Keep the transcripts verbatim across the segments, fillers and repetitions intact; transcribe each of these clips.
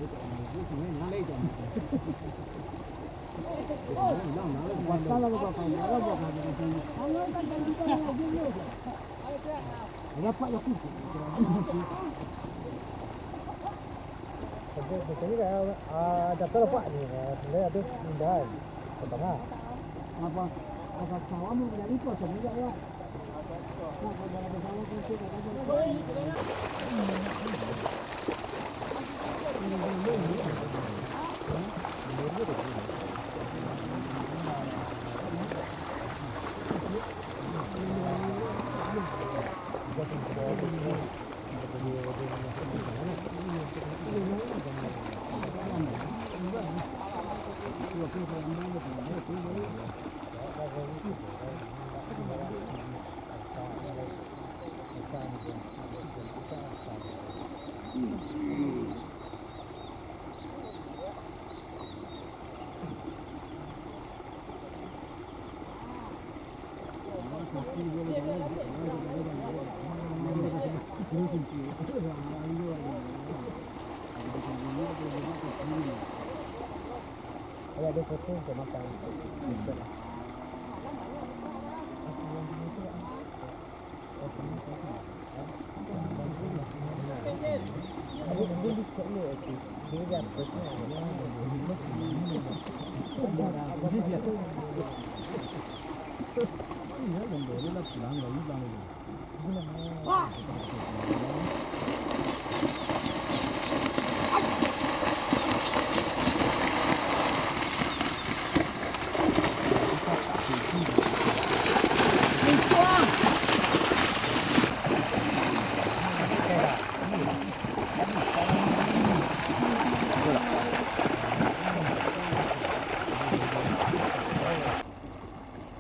Macam ni dah, ah, dah terlepas ni, ah, sebenarnya ada pindahan ke tengah. Apa? Apa kawan mau jadi kosong juga ya? Kalau ada foto, bisa makan.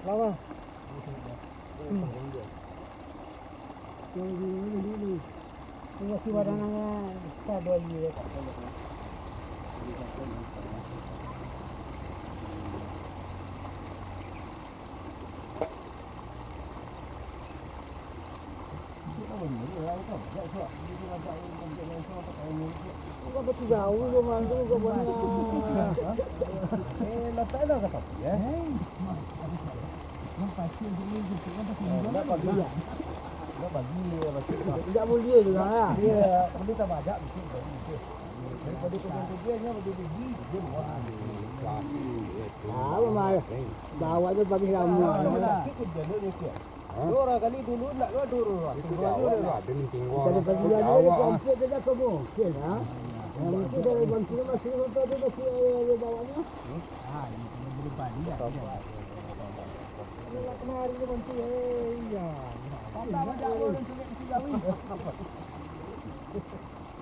Lama. Hmm. Yang di ini dulu. Ini si badanannya besar dua iya. Tidak boleh juga, ya. Dia boleh tambah ajak, mungkin baru mungkin. Daripada kau tujuannya, dia jadi, dia buat. Ah, memang. Dawaknya bagi lama. Sakit pun jalan dia, Cik. Hah? Dua orang kali dulu nak dua, dua orang. Itu Dua dua orang. Ada ni tinggal. Dari pagi hari dia komplit dia dah kebun. Okey, ha? Yang mungkin dari bantu dia masih motor dia masih ada, ada bawanya. Ah, ini kena beli balik lah. Ini lah kemarin dia bantu, eh, iya. Patah macam apa orang tu nak tinggal ni.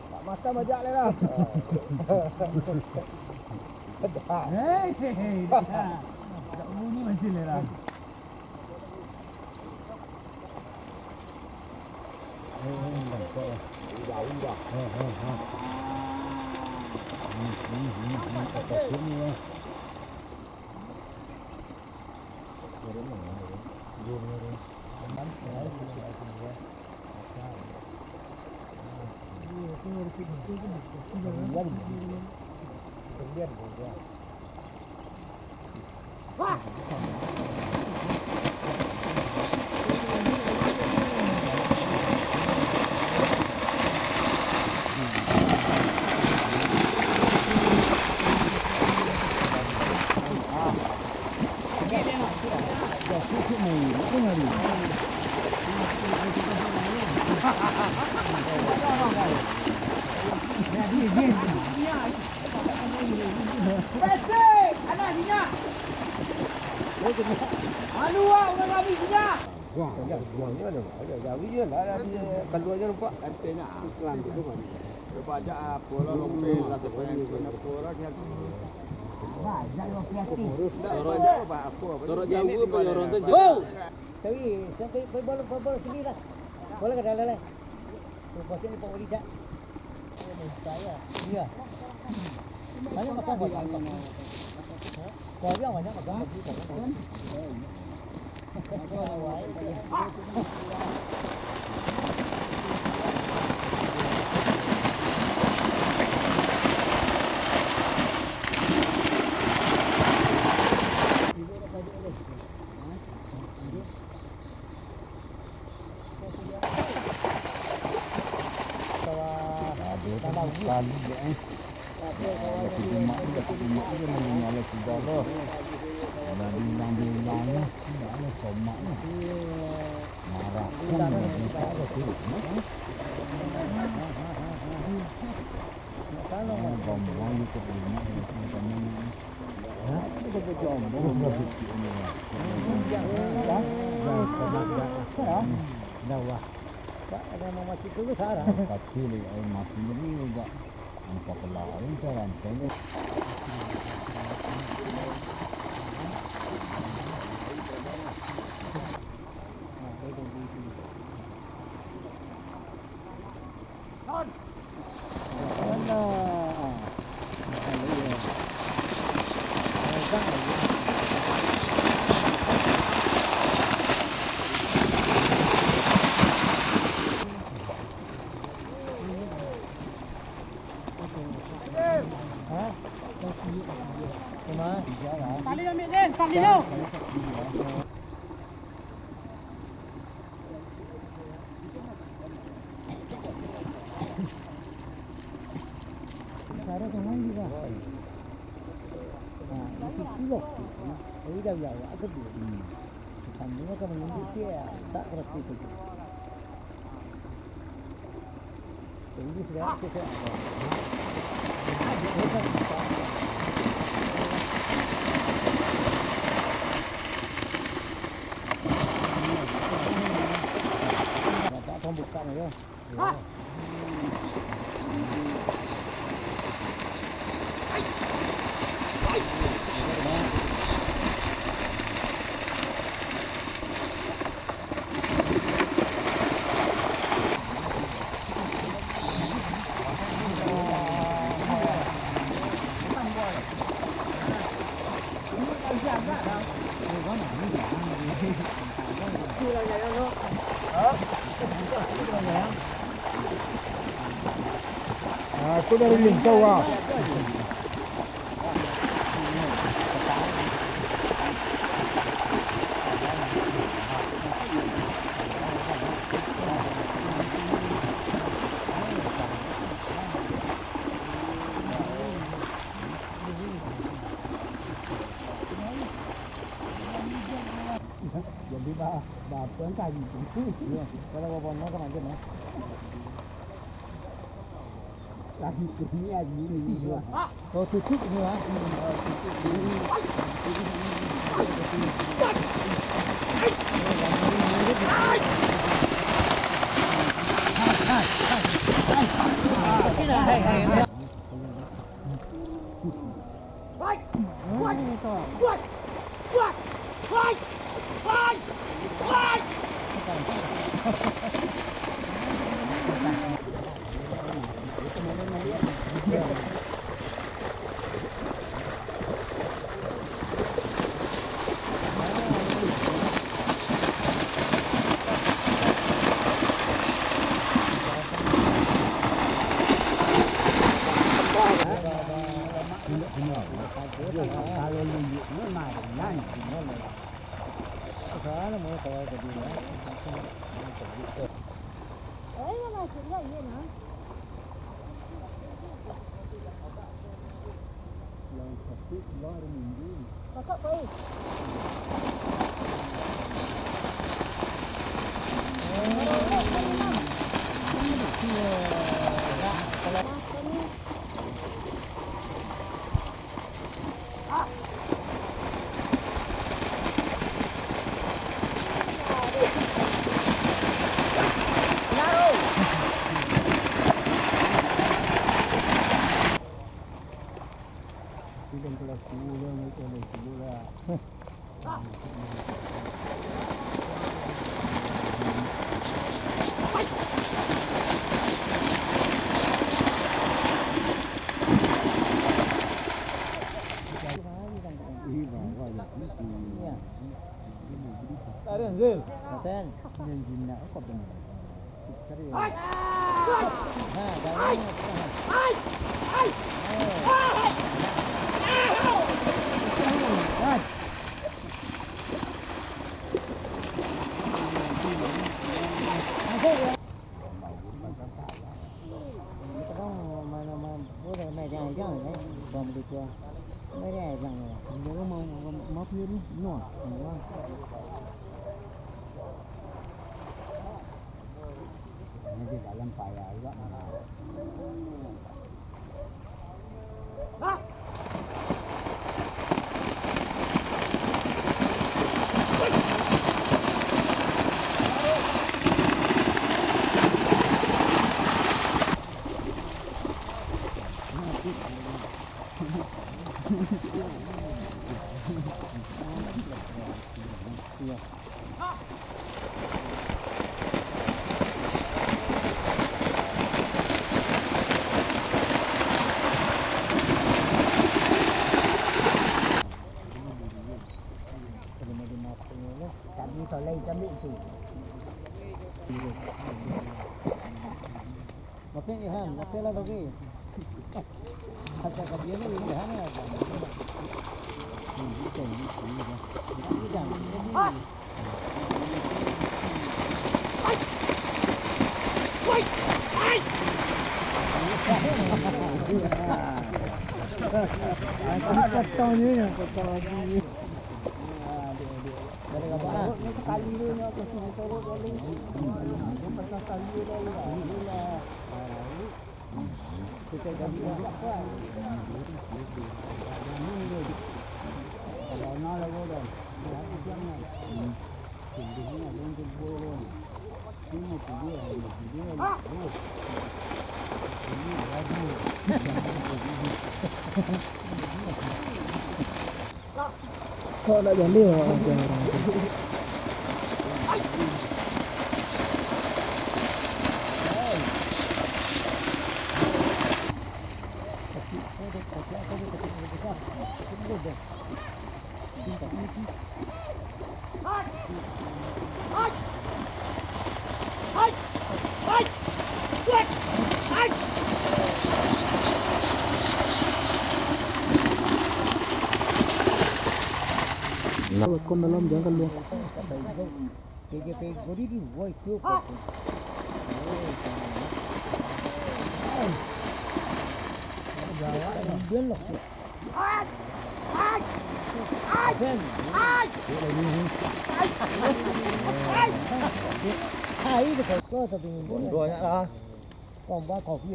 Tak makan banyak lah dah. Hei, hei, hei. Tak bunyi masih lah. Buang, buang, buang, buang. Jauh je lah, dah dia keluar je nampak. Iklan tu kan. Dia banyak apa lah, rompel lah, sebanyak apa orang yang Sorok Jawa apa orang tu? Oh! Tapi, sampai, pergi bola, pergi bola sendiri lah. Bola ke dalam, eh? Tu, pasal ni Pak Wali dah. Saya. Iya. Banyak makan, banyak makan. Kau dia banyak makan. Kali je, eh. Ah, lah kudumak je, lah kudumak je, lah kudumak lah sudah lah. Lah bilang-bilang lah, sudah lah somak lah. Marah pun lah, minta lah tu, eh. Ah, gampang je kudumak je, macam mana ni. Hah? Itu sampai jomblo. Dah, wah. Kacil, eh, mati jadi juga. Entah pelarin, entah rantai. Tali ambil, Zen, tali tu. Cara tu main juga. Nah, itu cilok tu. Jadi dah biar awak tu dia. Hmm. Sambilnyo ka manunjuk ciek, tak kereti tu. Tinggi sudah, tu sudah. Bapak pembukaan aja. Ah, tu dari lingkau, ah. Jadi, ba-, batuan kayu tu. Iyo, kalau babono kan aja, nah. Lagi ini, lagi ini. Iyo. Oh, tutup ni, ah. Yang satu keluar hari Minggu. Kakak, Pak, eh. Ada, Zul. Paten. Yang jinak apa tu? Serius. Nah, jangan. Kita kan mau main Yang, eh, bang begitu ah. Mereka yang, eh. Mereka mau, mau, mau pergi ni? No. No. Ini di dalam payah juga, nah. Kami tolai kami tu. Maafin, Ilham, maafin lah, Robi. Kata ka dia ni, Ilham lah, Bang. Ini kan, ini kan. Potong je, potong lagi. Dari apa? Sekali tu, nak ke sini, sorok lalu. Pasal sekali tu, dah, dah, dah. Kok nak jaleh orang tu? Nah. Kau dalam, jangan keluar.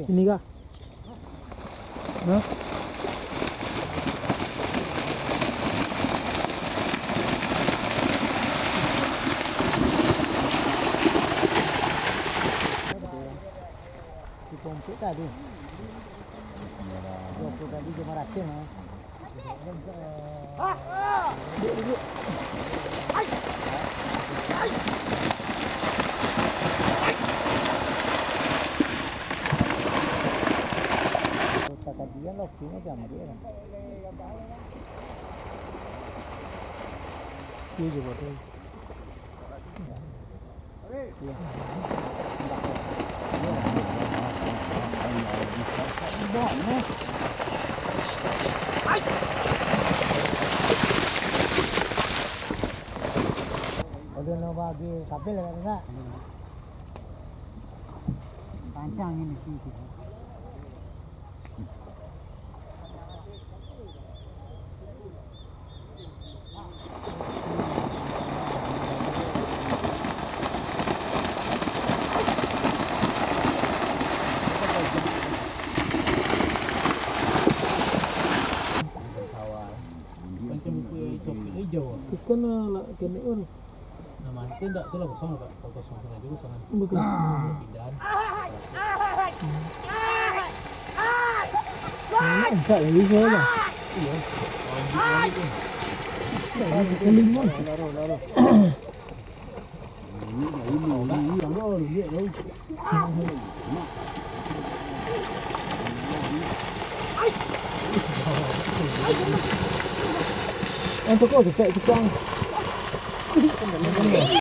Ini kah? Hah? Di pompek tadi. Joko tadi cuma racun, ah. Kota kajian lah, waktunya jam dia kan. Iya, coba tuh. Udah no bagi kapil kan, enggak? Pancang ini sih. Macam buku yang coklat hijau. Bukan lah, nak kena kan. Nah, mantan tak tu lah kosong, Pak. Kalau kosong, kena juga kosong. Bukan. Pindahan. Mana angkat lagi saya lah. Iya. Lalu, lalu. Yang tu kau tu, tak tukang.